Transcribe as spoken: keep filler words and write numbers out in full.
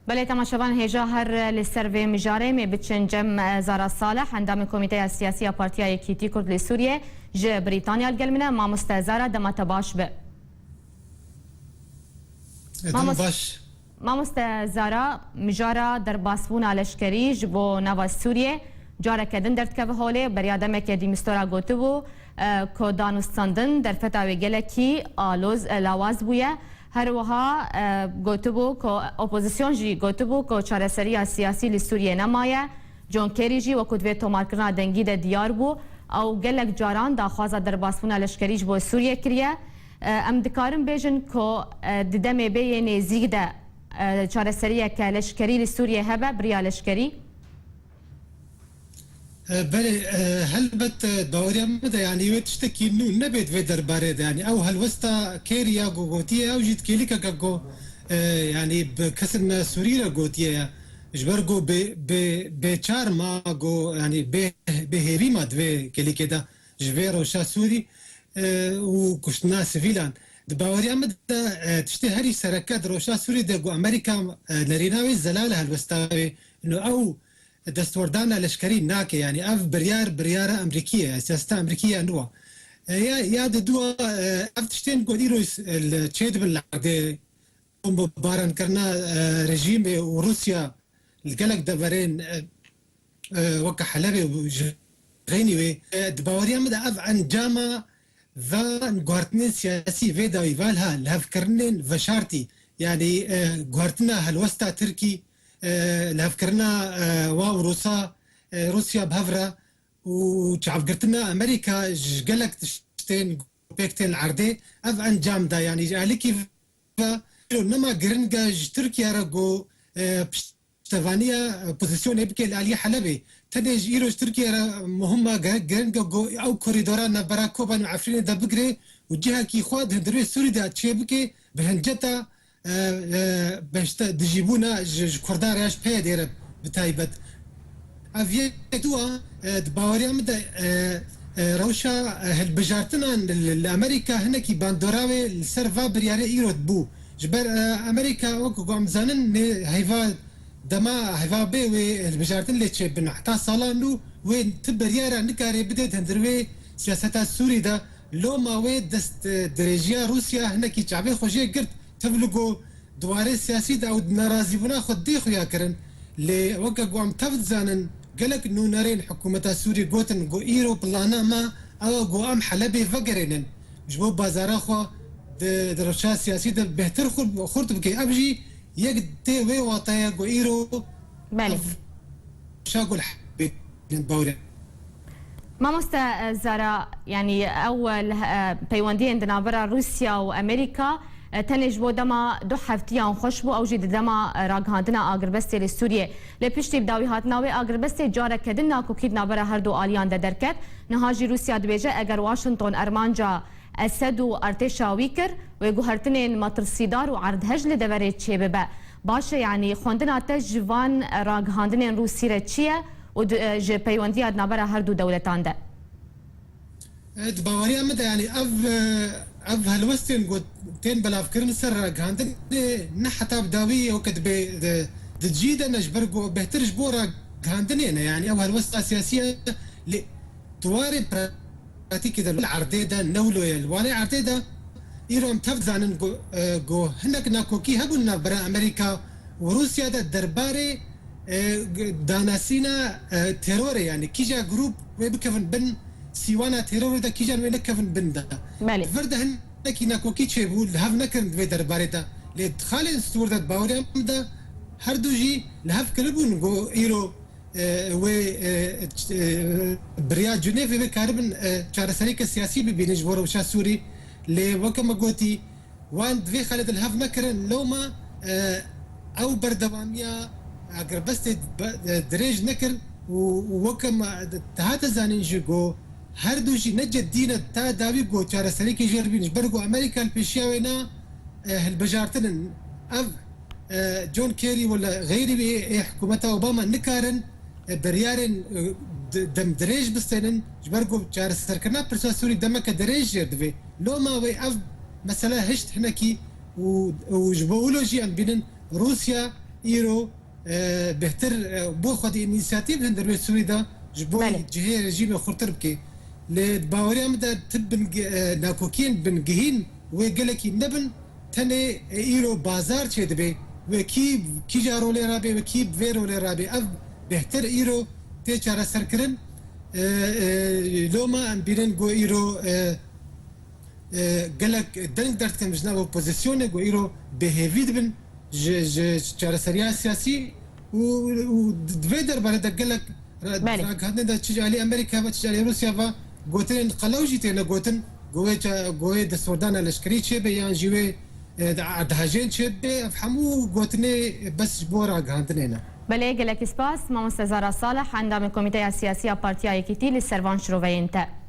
Belê temaşevan hêja her li ser vê mijarê me biçin cem, e, Zara Salih, endamê Komîteya Siyasî ya Partiya Yekîtî Kurd li Sûriyê ji Brîtanya li gel min e. Mamoste Zara, dema te baş be. E, dem Mamos-, baş. Mamoste Zara, mijara derbasbûna leşkerî ji bo nava Sûriyê careke din derdikeve holê. Beriya demeke dî Mistora gotibû, e, ku danûstandin derfeta wê gelekî aloz, e, lawaz bûye. Her wiha, e, gotibû ku opozîsyon jî gotibû ku çareseriya siyasî li Sûriyê nemaye. John Kerry jî wekû di vê tomarkirina dengî de diyar bû, ew gelek caran daxwaza derbasbûna leşkerî ji bo Sûriyê kiriye. E, em dikarin bêjin ku, e, di demê bê yê nêzîk de, e, çareseriyeke leşkerî li Sûriyê hebe, bi riya leşkerî? E, belê, e, helbet, e, baweriya min de, yanî, wê tiştekî nû nebe di vê derbarê de. Yanî, ew helwesta Kerry ya ku gotiye, ew jî di kêlîkeke ku, e, yanî, bi kesên Sûrî re gotiye ya. Ji ber ku bê, bê, bêçar ma ku, yanî, bê, bêhêvî ma di vê kêlîkê de ji vê rewşa Sûrî, e, û kuştina sivîlan. Di baweriya min de, e, tiştê herî sereke di rewşa Sûrî de ku Amerîka, e, nerîna wê zelal e helwesta wê. Ino ew destwerdana leşkerî nake, yanî ev biryar, biryara Amerîkî ye, siyaseta Amerîkî ya nû e. E, ya, ya diduwa, e, ev tiştên ku îro s-, li çêdibin li erdê, bombebaran kirina, e, rejîmê û Rûsya li gelek deverên, e, e, weke Helebê û ji xeynî wê. E, di baweriya min de ev encama veguhartinên siyasî vê dawî, va liha lihevkirinên veşartî, yanî, e, guhartina helwesta Tirkî, e, lihevkirina, e, wa û Rûsa, e, Rûsya bi hev re û çavgirtina Amerîka ji gelek tiştên pêk tên erdê, ev encam da, yanî ji alîkî ve nema giring e ji Tirkiye re ku, e, piştevaniya, e, pozisyonê bike li aliyê Helebê. Tenê ji îro ji Tirkiye re muhim e, gerek giring e ku ew korîdora navbera Koban û Efrînê de bigire û cihekî xwe di hundirê Sûrî de çêbike, bi hinceta, e, e, beşte dijîbûna ji, ji Kurdan re ya ji PYD'ê re bi taybet. Ev yek dua, e, di baweriya min de, e, e, rewşa, e, hilbijartinan li, li, li Amerîka hinekî bandora wê li ser va biryarê îro bû. Ji ber, e, Amerîka, wek ku em zanin, nê heyva dema heyva bê wê hilbijartin lê çêbin. Heta sala nû wê ti biryara nikare bide di hundir wê siyaseta Sûrî de. Loma wê dest, e, dirêjiya Rûsya hinekî çavê xwe jê girt. Tev li go di warê siyasî de ew di nerazîbûna xwe dê xuya kirin. Lê weke ku em tev dizanin, gelek nûnerên hikûmeta Sûrî gotin ku îro plana me ew e ku em Helebê vegerênin. Ji bo bazara xwe di, di rewşa siyasî de bêhtir xurt, xurt bike. Ev jî yek tê wê wataya ku îro Belê. ev şagul Helebê bawre. Mamoste, e, Zara, yanî ew, e, li, e, peywendiyên di navbera Rûsya û Amerîka, e, tenê ji bo dema du heftiyan xweş bû, ew jî di dema, e, ragihandina agirbestê li Sûriyê. Lê piştî bi dawî hatina wê agirbestê careke din nakokî di navbera her du aliyan de derket. Niha jî Rûsya dibêje, eger Washington armanca Esed û artêşa wî kir, wê guhertinên metirsîdar û erdhej li deverê çêbibe. Baş e, yanî xwendina te ji van ragihandinên Rûsî re çi ye û di, e, ji peywendiya di navbera her du dewletan de? E, di baweriya min de, yanî ev, e, ev helwestên ku tên belavkirin ser ragihandinê ne heta bi dawî weke dibe, di, di cî de ne, ji ber ku bêhtir ji bo ragihandinê ne, yanî ew helwesta siyasî ye, lê di warê pratîkê de li erdê de ne wilo ye. Li warê erdê de îro em tev dizanin ku, e, ku hinek nakokî hebûn navbera Amerîka û Rûsya de derbarê, e, g-, danasîna, e, terorê, yanî kîja grûp wê bikevin bin sîwana terorê de, kîjan wê nekevin bin de. Belê. Di vir de hinekî nakokî çêbû, li hev nekirin di vê derbarê de. Lê di xalên stûr de, di baweriya min de her du jî li hev kiribûn ku îro e, wê, e, ç-, e, biriya Cinêvê wê karibin, e, çareseriyeke siyasî bibînin ji bo rewşa Sûrî. Lê weke me gotî, wan di vê xalê de li hev nekirin. Loma, e, ew berdewamiya agirbestê be-, e, dirêj nekir û, û weke me dihate zanîn jî ku her du jî ne ceddî ne ta dawî ku çareseriyekê jê re bînin. Ji ber ku Amerîka li pêşiya wê ne, e, hilbijartin in. Ev e, John Kerry wala xeyrî wê ê hikûmeta Obama nikarin, e, biryarên, e, di-, demdirêj bistênin, ji ber ku çareserkirina pirsa Sûrî demeke dirêj jê re divê. Loma wê ev mesele hişt hinekî û, û ji bo wilo jî em bînin Rûsya îro e, bêhtir e, bo xwedî înîsiyatîv hin dervê Sûrî de ji bo Belê. cihê rejîmê xurtir bike. Lê di baweriya min de ti bin, e, nakokiyên bingehîn wê gelekî nebin, tenê e, îro bazar çêdibe. Wê kî kîja rolê rabe, wê kî bi vê rolê rabe. Ev bêhtir îro tê çareserkirin. E, e, loma em bînin ku îro e, e, gelek deng derdikin ji nav opozisyonê ku îro bêhêvî dibin ji, ji çareseriya siyasî û, û di vê derbarê de gelek ra-, Belê. ragihandinê de çi ji alî Amerîka ve, çi ji alî Rûsya ve gotinên qelew jî têne gotin ku wê ça-, ku wê destwerdana leşkerî çêbe yan jî wê, e, de-, erdhejên çêbe. Ev hemû gotinê bes ji bo ragihandinê ne. Belê, gelekî spas. Mamoste Zara Salih, endamê Komîteya Siyasî ya Partiya Yekîtî li ser van şiroveyên te.